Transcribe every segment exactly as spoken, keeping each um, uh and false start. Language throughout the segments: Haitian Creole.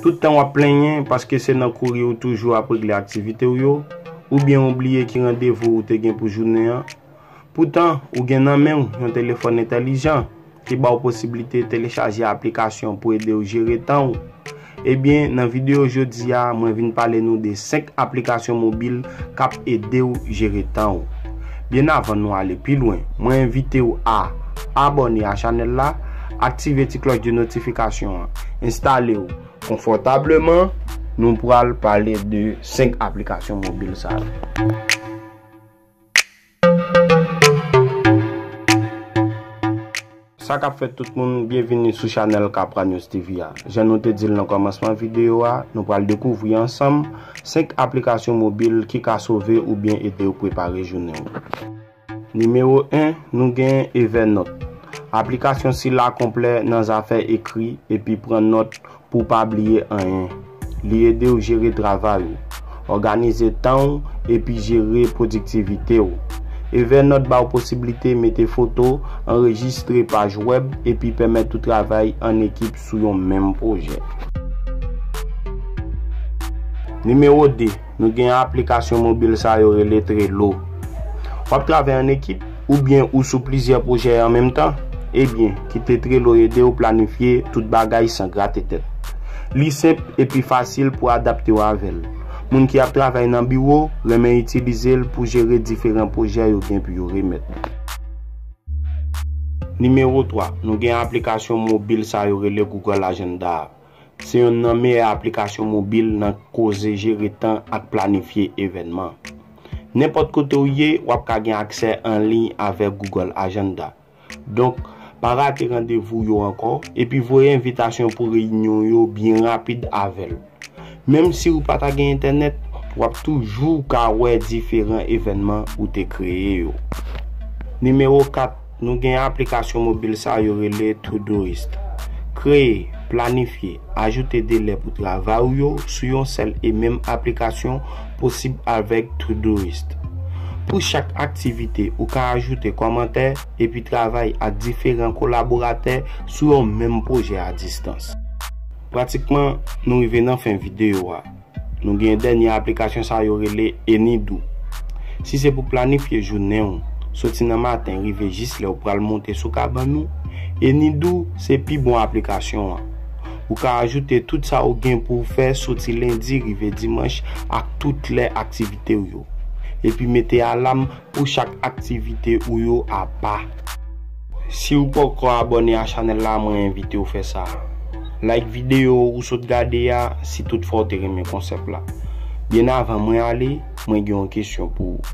Tout tan w ap plenyen paske se nan kouri ou toujou ap regle aktivite w yo, oubyen ou bliye ki randevou ou te gen pou jounen an. Poutan, ou gen nan men w yon telefòn entèlijan ki ba w posiblite telechaje aplikasyon pou ede w jere tan w. Ebyen, nan videyo jodi a, mwen vin pale nou de senk aplikasyon mobil k ap ede w jere tan w. Byen avan nou ale pi lwen, mwen envite w a abòne a chanèl la, aktive ti klòch de notifikasyon an, enstale w konfòtableman, nou pral pale de senk aplikasyon mobil sa yo. Sa k ap fèt tout moun, byenvini sou chanèl Capra News T V a. Jan nou te di l nan kòmansman videyo a, nou pral dekouvri ansanm senk aplikasyon mobil ki ka sove oubyen ede w prepare jounen w. Nimewo en, nou gen Evernote. Aplikasyon sila konplè nan zafè ekri epi pran nòt pou w pa bliye anyen. Li ede w jere travay ou, òganize tan w epi jere pwodiktivite w. Evernote ba w posiblite mete foto, anrejistre paj wèb epi pèmèt ou travay ann ekip sou yon menm pwojè. Nimewo de, nou gen aplikasyon mobil sa yo rele Trello. W ap travay ann ekip oubyen ou sou plizyè pwojè an menm tan? Ebyen, kite Trello ede w planifye tout bagay san grate tèt. Li senp epi fasil pou adapte w avè l. Moun ki ap travay nan biwo renmen itilize l pou jere diferan pwojè yo gen pou yo remèt. Nimewo twa, nou gen aplikasyon mobil sa yo rele Google Agenda. Se yonn nan meyè aplikasyon mobil nan koze jere tan ak planifye evènman. Nenpòt kote w ye, w ap ka gen aksè an liy avèk Google Agenda. Donk, pa rate randevou yo ankò, epi voye envitasyon pou reyinyon yo byen rapid avè l. Menm si w pa ta gen entènèt, w ap toujou ka wè diferan evènman ou te kreye yo. Nimewo kat, nou gen aplikasyon mobil sa yo rele Todoist. Kreye, planifye, ajoute delè pou travay ou yo sou yon sèl e menm aplikasyon posib avèk Todoist. Pou chak aktivite, ou ka ajoute kòmantè epi travay ak diferan kolaboratè sou yon menm pwojè a distans. Pratikman, nou rive nan fen videyo a. Nou gen dènye aplikasyon sa yo rele AnyDo. Si se pou planifye jounen w, soti nan maten rive jis lè w pral monte sou kabann ou, AnyDo se pi bon aplikasyon an. Ou ka ajoute tout sa ou gen pou w fè soti lendi rive dimanch ak tout lè aktivite w yo. Epi mete alam pou chak aktivite ou yo apa. Si w poko abòne a chanèl la, mwen envite w fè sa. Like videyo ou sot gade a si toutfwa w te renmen konsèp la. Byen avan mwen ale, mwen gen yon kesyon pou ou.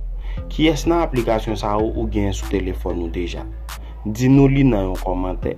Kiyès nan aplikasyon sa yo ou gen sou telefòn ou deja? Di nou li nan yon kòmantè.